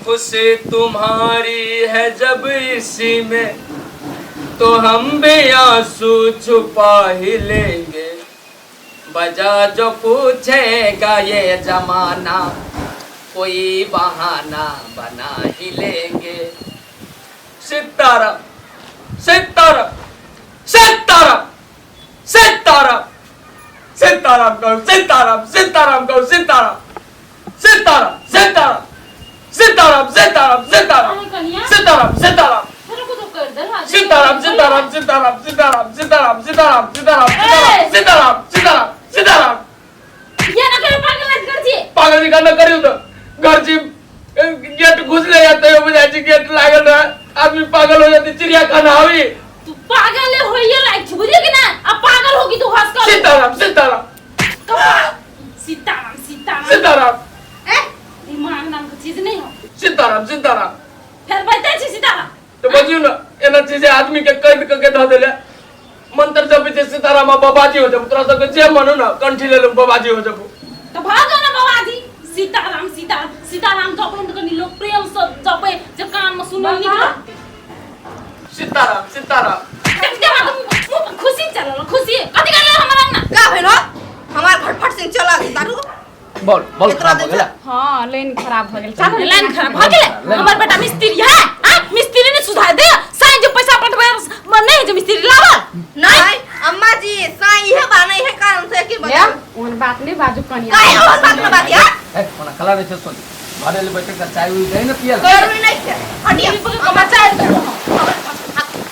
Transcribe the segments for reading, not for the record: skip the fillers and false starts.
खुशी तुम्हारी है जब इसी में, तो हम भी आंसू छुपा ही लेंगे। वजह जो पूछेगा ये जमाना, कोई बहाना बना ही लेंगे। सीताराम सीताराम सीताराम सीताराम सीताराम कहो, सीताराम सीताराम कहो, सीताराम सीताराम सीताराम सीताराम सीताराम सीताराम अरे कनिया सीताराम सीताराम फेरो कुछो कर दे हाँ सीताराम सीताराम सीताराम सीताराम सीताराम सीताराम सीताराम ए! सीताराम सीताराम सीताराम। ये ना करे पागल ना कर छी। पागल जी का करियो तो घर जी गेट घुसले जाते हो, बुझाई छी गेट लागल रहे, आदमी पागल हो जाते, चिड़ियाखाना हवी। तू पागल होइए लायक छी बुझली कि ना? अब पागल होगी तू हंस कर। सीताराम सीताराम सीताराम सीताराम सीताराम। ए दिमाग नाम के चीज नहीं हो। सीताराम सीताराम। फिर बजते छी सीताराम। तो बजियो ना, एना चीज आदमी के कैद क के धऽ देले, मंत्र जपै छै सीताराम आ बाबाजी हो जब तोरा सबके जे मन हो ना कंठी ले ले बाबाजी हो जब। तो भागो ना बाबाजी। सीताराम सीताराम सीताराम जपै त कनी लोग प्रेम से जपै जे कान में सुनल नीक लगतै। सीताराम सीताराम। देख देख मुंह पर खुशी चलल खुशी कथि करले हमरा अंगना? का भेल हो? हमार फटफट से चला दारू बोल बोल। केतना खराब हो दिन गेला। हाँ लाइन खराब हो गेल। चल लाइन खराब भ गेलै। लाइन। हमर बेटा मिस्त्री है आ मिस्त्री ने सुधार दे साइन जो पैसा पटबै नहीं जो मिस्त्री लावल। नहीं अम्मा जी साईं इहे बा नहीं है कारण से कि ले बताओ। ओहन बात नहीं बाजू कनिया। काहे ओहन बात न बात यार? ए ओना खला नहीं छै सुन, घरे ले बैठ के चाय उई दे ना पियल। जरूरी नहीं है हटिया। बचा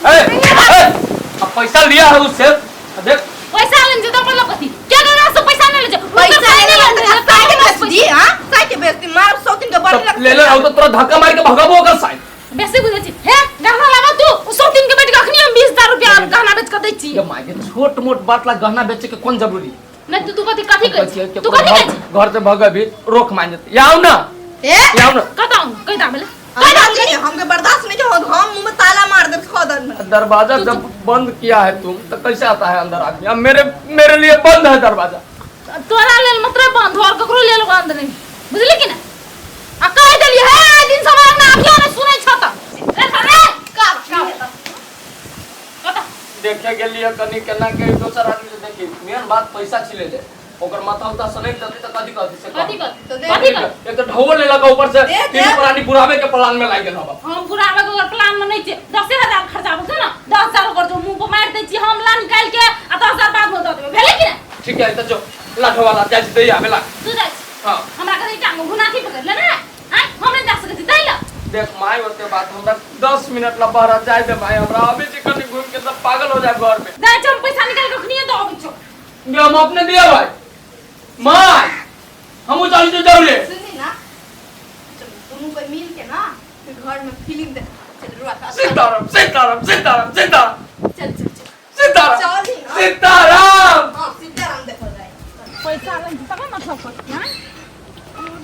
ए ए अब पैसा लिया है उससे देख। पैसा लेन जे तो मतलब कथि क्या करना से पैसा नहीं ले जे पैसा नहीं ले ले ले साई के बेच दी हां साई के बेच दी मार सौ दिन के बड़ी तो ले ले आओ तो तोरा धक्का मार के भगाबो ओकर साइड। बेसी बुझै छी हे गहना लावा तू उ सौ दिन के बैठ के अखनी हम 20000 रुपया गहना बेच के दै छी। ये माय के छोट मोट बात ला गहना बेचे के कोन जरूरी? नहीं तू तू कथि कथि कहै छी? के तू कथि कहै छी? घर से भगबी रोक मान जते आउ ना। ए आउ ना। कतौ कहि दा भेलै अम्मा जी हमके बर्दाश्त नहीं हो, हम मुंह में ताला मार दे खदन में। दरवाजा जब बंद किया है तुम तो कैसे आता है अंदर आदमी? अब मेरे मेरे लिए बंद है दरवाजा। तोरा लेल मतलब बंद और ककरो लेल बंद नहीं बुझली कि ना? आ कहि देलियै हे आइ दिन समय ना अभियो नहीं सुनै छ त रे रे का का कत देखे गेलिए कनी केना के दोसर आदमी से देखी मेन बात पैसा छिले ले ओकर माथा उथा सनक जते त कथी कथी से कथी कथी तो दे। कथी कथी एक तो ढोल लेलक ऊपर से दे, दे। तीनू प्राणी बुढ़ावे के प्लान में लागि गेल हबा। हम बुढ़ावे के ओकर प्लान में नहीं छियै। 10,000 खर्चा होतै ना, 10,000 ओकर जो मुंह पर मारि दै छी हम ला निकालि के आ 10,000 बाद में दऽ देबै भेलै कि नहि? ठीक है त जो लाठो वाला जाइ छी दैया आबे ला। तू जाइ छी। हां हमरा कथी टांग घुनाथी पकड़ि ले ने आँय हम नहि जा सकै छी दै लए। देख माय ओते बात हमरा 10 मिनट ला बाहर जाय दे माय, हमरा अभी छी कनी घूम के सब पागल हो जाए घर में। जाइ छी हम पैसा निकालि के अखनिये दऽ अबै छियौ। ये हम अपने दिया भाई my हम चल जो जाऊ ले। सुनी ना चलो दोनों कोई मिल के ना फिर घर में फिल्म देख चल रुआ का। सीताराम सीताराम सीताराम सीताराम चल चल चल सीताराम चल ही ना। सीताराम। हां सीताराम देखो जाए पैसा लग तब मतलब कथी आँय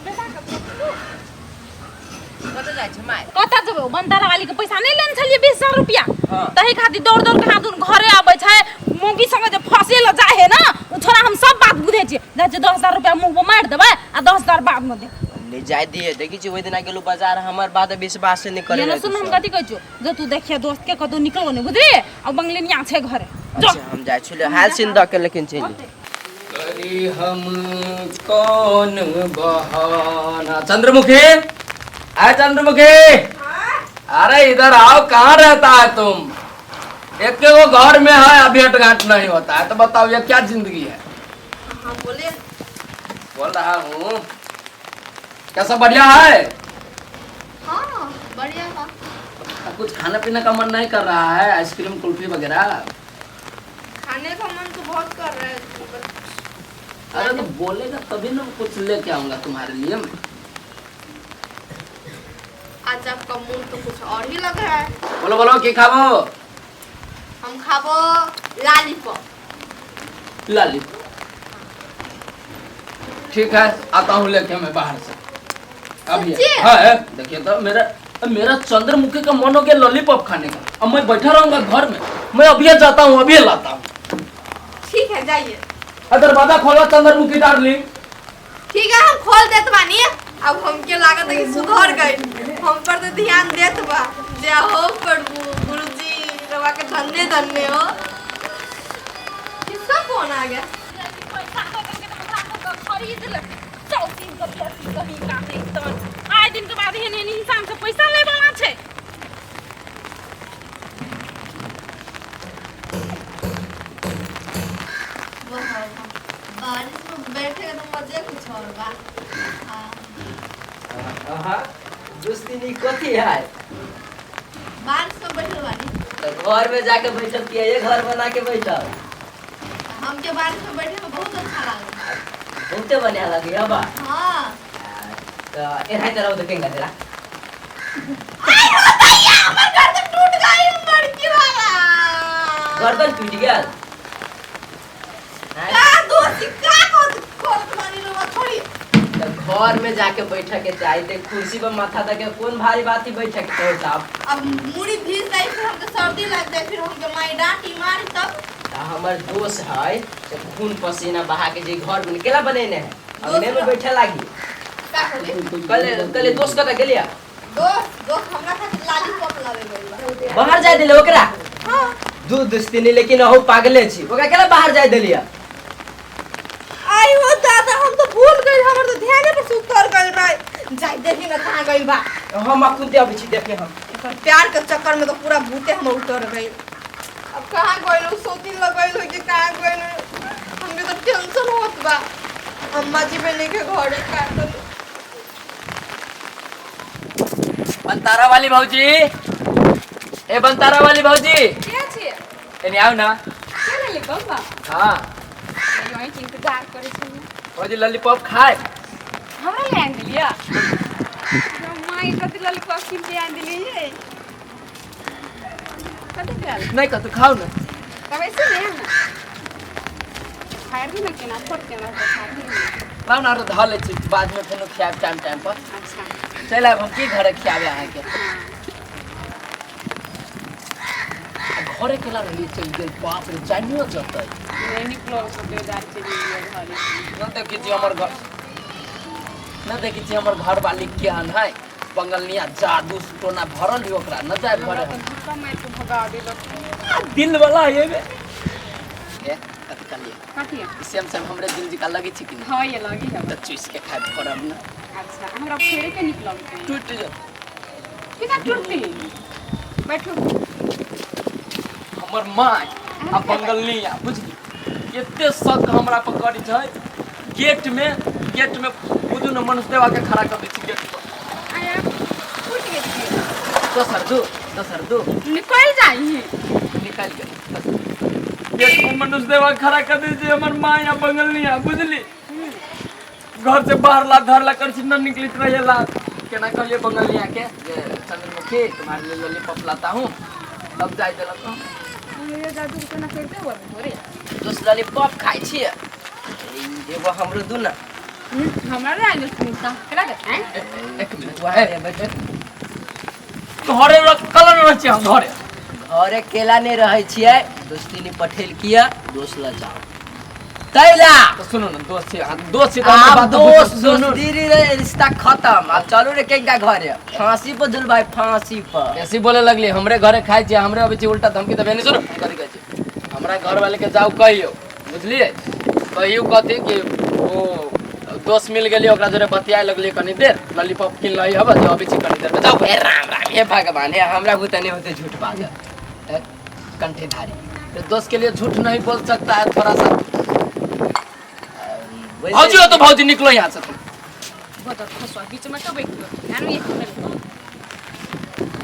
बेटा के कतऽ जाइ छै माय? कतऽ जेबै? बनतारा वाली के पैसा नहीं लेने छलियै 20,000 रुपया। हाँ। तही खातिर दौड़ दौड़ के हाथ घरे आबै छै मौगी संगे जे फंसे ल जाय है ना ओ छोरा हम सब बात बुझै छियै। जाइ छियै 10,000 रुपया मुंह पर मारि देबै आ 10,000 बाद में देबै। ले जाय दिए देखी छी ओहि दिना गेलू बाजार हमर बात विश्वास नहीं करे ये ना सुन हम कथी कहै छियौ जो तू देखिए दोस्त के कतौ निकलो नहीं बुझली आ बंगलिनिया छै घरे जो। अच्छा हम जाइ छी हाल सीन दऽ के लेकिन चलि। करी हम कौन बहाना। चंद्रमुखी आए चंद्रमुखी अरे इधर आओ, कहाँ रहता है तुम? एक के वो घर में है अभी भेंट घाट नहीं होता है तो बताओ ये क्या जिंदगी है? हाँ बोले। बोल रहा हूँ कैसा बढ़िया है? हाँ बढ़िया था। अब कुछ खाना पीने का मन नहीं कर रहा है? आइसक्रीम कुल्फी वगैरह खाने का मन तो बहुत कर रहा है। अरे तो बोलेगा तभी ना कुछ लेके आऊंगा तुम्हारे लिए मैं। आज आपका मूड तो कुछ और ही लग रहा है। बोलो बोलो की खाबो? हम खाबो लालीपॉप। लालीपॉप ठीक है आता हूँ लेके मैं बाहर से अभी। हाँ देखिए तो मेरा मेरा चंद्रमुखी का मन हो गया लॉलीपॉप खाने का। अब मैं बैठा रहूंगा घर में, मैं अभी जाता हूँ अभी लाता हूँ। ठीक है जाइए। दरवाजा खोलो चंद्रमुखी डार्लिंग। ठीक है हम खोल देत बानी। अब हमके लागत है कि सुधर गए हम। ध्यान देत बा। जय हो प्रभु गुरुजी, रवा के धन्य धन्य हो। किसका फोन आ गया? पैसा दऽ देलकै तऽ हमरा कऽ खरीद ले चौतीन के बेसी कहीं का नहीं तन आइ दिन के बाद एहन एहन इंसान से पैसा लै वाला छै। वाह वाह, बारिश में बैठे का तो मजे कुछ और बा। हाँ। अहाँ दोस्ती कथी है? बारिश में बैठल बानी। तो घर में जाके बैठल किया, ये घर बना के बैठल? हमके बारिश में बैठे में बहुत अच्छा लागल। बहुते बढ़िया लगी अब। हाँ। तो एनाही तरह देखेंगे जरा। आई हो भैया, हमर गर्दन टूट गई, मड़की वाला गर्दन टूट गेल? का दोस्ती का को करत बानी रवा छोड़ी। तो घर में जाके बैठे के चाही, ते कुर्सी पर माथा दे के कोन भारी बात ही बैठे के तो साहब। अब मुड़ी भीज जाई, फिर हमके सर्दी लग जाए, फिर हमके माई डांटी मारी तब। तो हमर दोस्त है से खून पसीना बहा के जे घर बन केला बनेने है, अंगने में बैठे लागी। का कहली? कल कल दोस्त कत गेलिया? दोस्त दोस्त हमरा खातिर लालीपॉप लावे गइल बा। बाहर जाय देले ओकरा? हां। दू दोस्ती नहीं, लेकिन अहू पागले छी, ओकरा केला बाहर जाय देलिया? आई हो दादा, हम तो भूल गइल, हमर तो ध्याने पर से उतर गइल रहे। जाई देखी ना कहां गइल बा। हम अखुन ते अबै छी देखे हम। एकर प्यार के चक्कर में तो पूरा भूते हम उतर गइल। अब कहां गइल, सोती लगइल हो कि कहां गइल, हमके तो टेंशन होत बा। अम्मा जी बने के घरे का तो बनतारा वाली भौजी, ए बनतारा वाली भौजी, के छियै? एने आउ ना। के लेली बम्बा? हाँ। यही के इंतजार करै छलियै। भौजी लॉलीपॉप खाए? हमरा ले आनि देलियै। माई कथी लॉलीपॉप कीन के आनि देलियै? कथी भेल? नहीं कतौ खाउ ना। तब ऐसे ले ना। फाड़ि ना केना छोट केना फाड़ि ना। लाउ ना धऽ लै छी, बाद में फेनो खियाब टाइम टाइम पर। अच्छा। चलि आयब हम की घरे खियाबे अहाँके। घरे केला रहलियै चलि गेल, बाप रे जानियो जतै। नहीं निकलो होते जाइ चलि गेलियै घरे। न देखै छी हमर घर, न देखै छी हमर घर वाली केहन है, बंगलनिया जादू टोना भरल है ओकरा, न जाय घरे। हमरा तऽ धक्का मारि के भगा देलक। दिल वाला हेबे। ए कथी कहलियै? कथी? सेम सेम हमरे दिल जी का लगै छै कि नहीं? हाँ ये लगी है। तऽ चूस के खाय पड़ब ना। अच्छा, हमरा फेरे के निक लगतै। टूटि जात। केना टूटतै? बैठू। हमर माय आ बंगलनिया बुझली एते शक हमरा पर करै छै, गेट में बुझू न मनुष्य देवा के खड़ा कर दै छै गेट पर। आया फूटि गेल छै। दोसर दू निकलि जाइ। निकालि गेल। गेट पर मनुष्य देवा खड़ा कर दै छै हमर माय आ बंगलनिया बुझली। घर से बाहर ला धर ला कर छी न निकलित रहेला। केना कहलियै बंगलनिया के जे चंद्रमुखी तुम्हारे लिए लॉलीपॉप लाता हूँ, तब जाय देलक। ये जादू केना करते हुआ घरे? दोस्त लॉलीपॉप खाइ छियै? एगो हमरो दू ना। हमरा रे आइल सुनता केना देतै? एक मिनट वएह बैठे। घरे कलर रहै छियै हम घरे। घरे केला नहीं रहै छियै, दोस्ती नहीं पठेल किया दोस्त ल जाओ तैला। तो सुनू ना दोस्त छी, दोस्त छी तऽ हमर आब बात दोस्त सुनू। दोस्ती रे रिश्ता खत्म। आब चलू रे केनका घरे, फांसी पर झुल भाई फांसी पर। ऐसी बोले लगली हमरे घरे खाइ छियै, हमरे अबै छी उल्टा धमकी देबै। नहीं सुनू कथी कहै छी, हमरा घर वाले के जाउ कहियौ बुझलियै, कहियौ कथी कि ओ दोस्त मिल गेलियै ओकरा जोरे बतियाए लगलियै कनी देर, लॉलीपॉप किन लही हब जो अबै छी कनी देर में जाउ। हे राम राम, हे भगवान, हे हमरा बुते नहीं होते झूठ बाजल। कंठीधारी तो दोस्त के लिए झूठ नहीं बोल सकता है थोड़ा सा। भौजी हो तो भौजी निकलो यहाँ से तुम। बदर खसुआ बीच में तो बैठियो ध्यान में एक मिनट।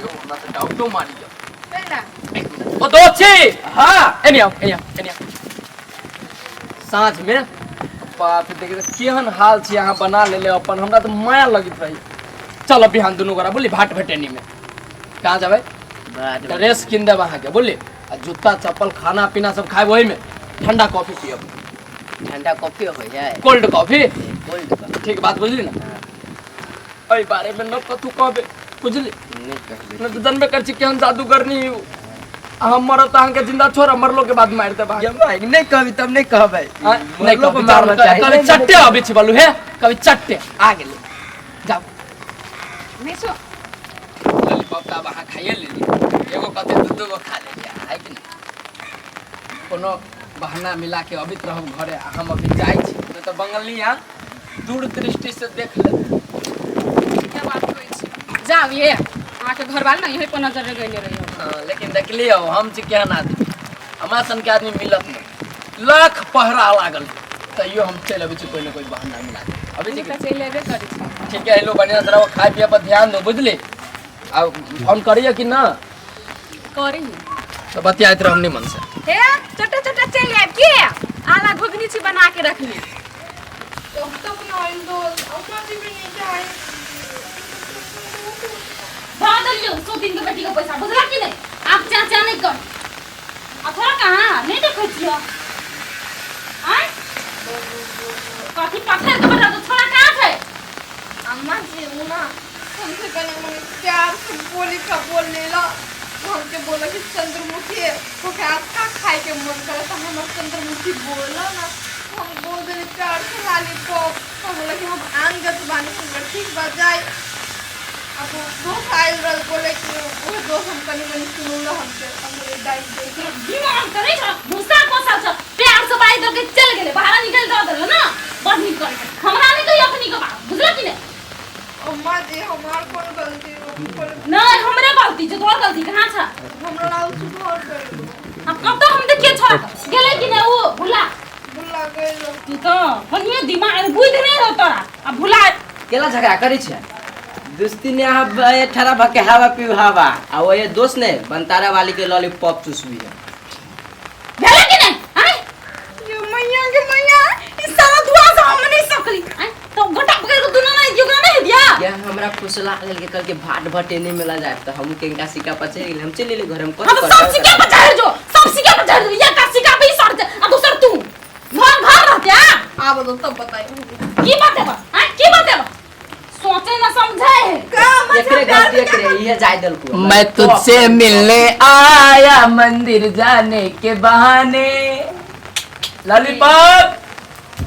यो हमरा तो डाउटो मारी जाओ। पहला एक मिनट। ओ दोस्त छी। हाँ एने आओ एने आओ एने आओ। साँझ में बाप देख केहन हाल छी अहाँ बना लेले अपन, हमरा तो माया लगैत रही। चलो बिहान दुनू गोरा बोली भाट भेटेनी में कहाँ जाबै? ड्रेस किन देब अहाँके बोली, आ जूता चप्पल खाना पीना सब खायब ओहिमे, ठंडा कॉफी पियब। ठंडा कॉफी होइ है? Cold coffee. Cold coffee. ठीक बात बुझली ना? एहि बारे में न कथू कहबे बुझली, नहीं कहबे न तऽ जनबे कर छी केहन जादूगरनी आ हम मरब तऽ अहाँके जिंदा छोड़ब, मरलो के बाद मारि देब अहाँके। भाई नहीं कहबी तब नहीं कहबै। नहीं मरलो कहबी, पर मारना चाही। कभी चट्टे अबै छी बोलू हे, कभी चट्टे आ गेलै जाउ। नहीं सो लॉलीपॉप तऽ आब अहाँ खाइए लेली, एगो कहते दू दू गो खा लेली, है कि नहीं? कोनो बहाना मिला के अबित रहब घरे आ हम अभी जाइ छी, नहीं तऽ बंगलिया दूर दृष्टि से देख ले। क्या बात कहै छी, जाउ ये अहाँके घरवाली ने यही पर नजर लगेने रहियो। हाँ, लेकिन देखलियै हम छी केहन आदमी, हमरा सन के आदमी मिलत नहीं, लाख पहरा लागल तैयो हम चलि अबै छी कोई ना कोई बहाना मिला के अबै छी। तऽ चलि अयबे करै छी। ठीक है, हेलो, बढ़िया से रहो, खाए पिए पर ध्यान दो, बुझली? आ फोन करिए कि ना? करी। तो बतियाइत रहब निमन से। हे छोटा छोटा चलि आयब के आला घुघनी छी बना के रखने। तब तक ना आइल दोस्त, अम्मा जी भी नहीं आइल। धऽ देलियौ सौ दिन के बेटी के पैसा, बुझला कि नहीं? आब चाचा नहीं कर आ थोड़ा कहाँ नहीं देखै छियै आँय कथी पत्थर के बता दो, छोड़ा कहाँ छै? अम्मा जी उ ना हमसे कने मने प्यार से बोली का बोल लेला, हमके बोला कि चंद्रमुखी तो क्या का खाए के मन करे, तो हमर चंद्रमुखी बोला ना, हम बोल देली प्यार से लॉलीपॉप, तो बोला कि हम आन गत बानी, हम ठीक बा जाए। अब वो दोस्त आयल रहल, बोले कि वो दोस्त हम कनी मनी सुनौला हमके, हम बोले दाई दे। दिमाग तऽ नहि छौ, भूसा कोसल छौ, प्यार से बाजि देलकै चलि गेलै, बाहर निकलि दऽ देलै ना, बड़ नीक करै छै। हमरा नहि कहियो अखनी के बात, बुझलऽ कि नहि? अम्मा जी हमार कौन गलती हो? नहीं हमरे गलती छै, तोहर गलती कहाँ छै? हमरा लाउ सुधर गइल। अब कब तक हम देखिए छोड़ा गेलै कि नहि ओ भुला भुला गइल। तू तऽ बढ़िया दिमाग बुद्धि नहि रहो तोरा, आ भुला केला झगड़ा करै छै दोस्ती ने, अहाँ ठड़ा भऽ के हवा पीब हवा, आ वो ये दोस्त ने बनतारा वाली के लॉलीपॉप चूसबी है। भेलै कि नहि? आँय ये मैया के मैया ई सारा दुआ से हम नहीं सकली। आँय तो गोटा पकड़ के दुना नहीं जोगरा नहीं दिया। या हमरा फुसला लेल के कल के भाट भटे नहीं मिला जाए तो हम केनका सिक्का पर चलि गेल, हम चलि गेली घर, हम हम कथी सब सिक्का पर चढ़ जो, सब सिक्का पर चढ़ जो, या का सिक्का पे ही सड़ जा, आ दोसर तू घर घर रहते आ। आब दो तब बताई। की बात है बा? आँय की बात है बा? सोचे ना समझे है। का अम्मा जी एकरे प्यार गलती एकरे इहे जाय देलकू। मैं तुझसे मिलने आया मंदिर जाने के बहाने, लॉलीपॉप।